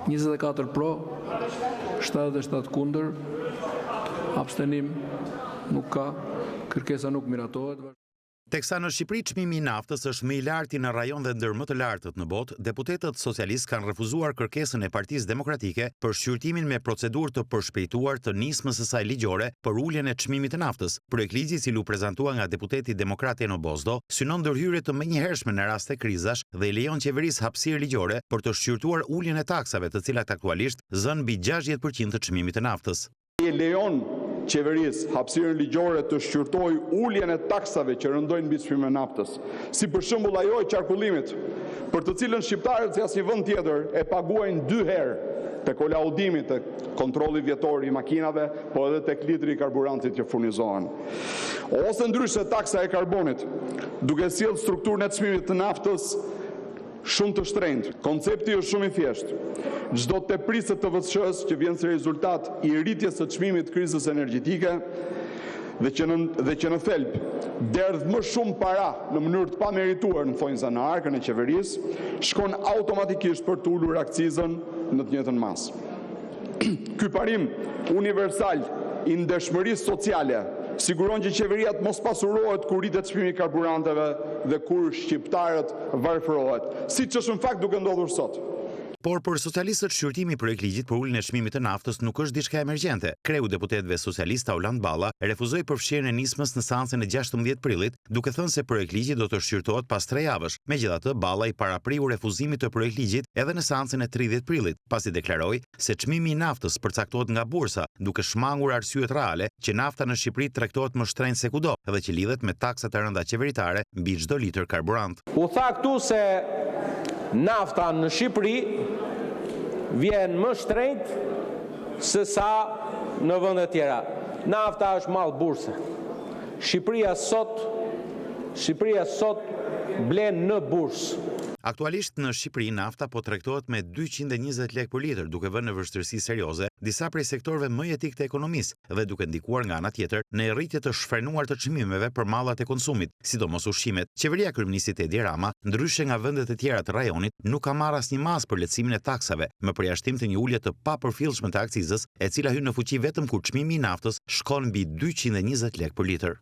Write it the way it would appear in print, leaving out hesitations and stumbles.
24 pro, 77 kundër. Abstenim nuk ka. Kërkesa nuk miratohet. Teksa në Shqipëri çmimi i naftës është më i larti në rajon dhe ndër më të lartët në botë, deputetët socialistë kanë refuzuar kërkesën e Partisë Demokratike për shqyrtimin me procedurë të përshpejtuar të nismës së saj ligjore për uljen e çmimit të naftës. Projektligji, i cili u prezantua nga deputeti demokrat Enno Bozdo, synon ndërhyrje të menjëhershme në raste krizash dhe i lejon qeverisë hapësirë ligjore për të shqyrtuar uljen e taksave, të cilat aktualisht zënë mbi 60% të çmimit të naftës. I lejon qeverisë hapësirën ligjore të shqyrtojë uljen e taksave që rëndojnë mbi çmimin e naftës, si për shembull ajo e qarkullimit, për të cilën shqiptarët si asnjë vend tjetër e paguajnë dy herë, te kolaudimi, te kontrolli vjetor i makinave, po edhe tek litri i karburantit që furnizohen. Ose ndryshe taksa e karbonit, duke sjellë strukturën e çmimit të naftës shumë të shtrenjtë. Koncepti është shumë i thjeshtë. Çdo tepricë e TVSH-së që vjen si rezultat i rritjes së çmimit të krizës energjetike dhe që në dhe që në thelb derdh më shumë para në mënyrë të pamerituar në thonjëza në arkën e qeverisë, shkon automatikisht për të ulur akcizën në të njëjtën masë. Ky parim universal i ndershmërisë sociale siguron që qeveria të mos pasurohet kur rritet çmimi i karburanteve dhe kur shqiptarët varfërohet, siç është në fakt duke ndodhur sot. Por për socialistët shqyrtimi i projektligjit për uljen e çmimit të naftës nuk është diçka emergjente. Kreu i deputetëve socialistë Taulant Balla refuzoi përfshirjen e nismës në seancën e 16 prillit, duke thënë se projektligji do të shqyrtohet pas tre javësh. Megjithatë, Balla i parapriu refuzimit të projektligjit edhe në seancën e 30 prillit, pasi deklaroi se çmimi i naftës përcaktohet nga bursa, duke shmangur arsyet reale që nafta në Shqipëri tregtohet më shtrenjtë se kudo dhe që lidhet me taksat e rënda qeveritare mbi çdo litër karburant. U tha këtu se nafta në Shqipëri vjen më shtrenjtë se sa në vende tjera. Nafta është mall burse. Shqipëria sot Shqipëria sot blen në bursë. Aktualisht në Shqipëri nafta po tregtohet me 220 lekë për litër, duke vënë në vështirësi serioze disa prej sektorëve më jetik të ekonomisë dhe duke ndikuar nga ana tjetër në rritje të shfrenuar të çmimeve për mallat e konsumit, sidomos ushqimet. Qeveria e kryeministrit Edi Rama, ndryshe nga vendet e tjera të rajonit, nuk ka marrë asnjë masë për lehtësimin e taksave, me përjashtim të një ulje të papërfillshme të akcizës, e cila hyn në fuqi vetëm kur çmimi i naftës shkon mbi 220 lekë për litër.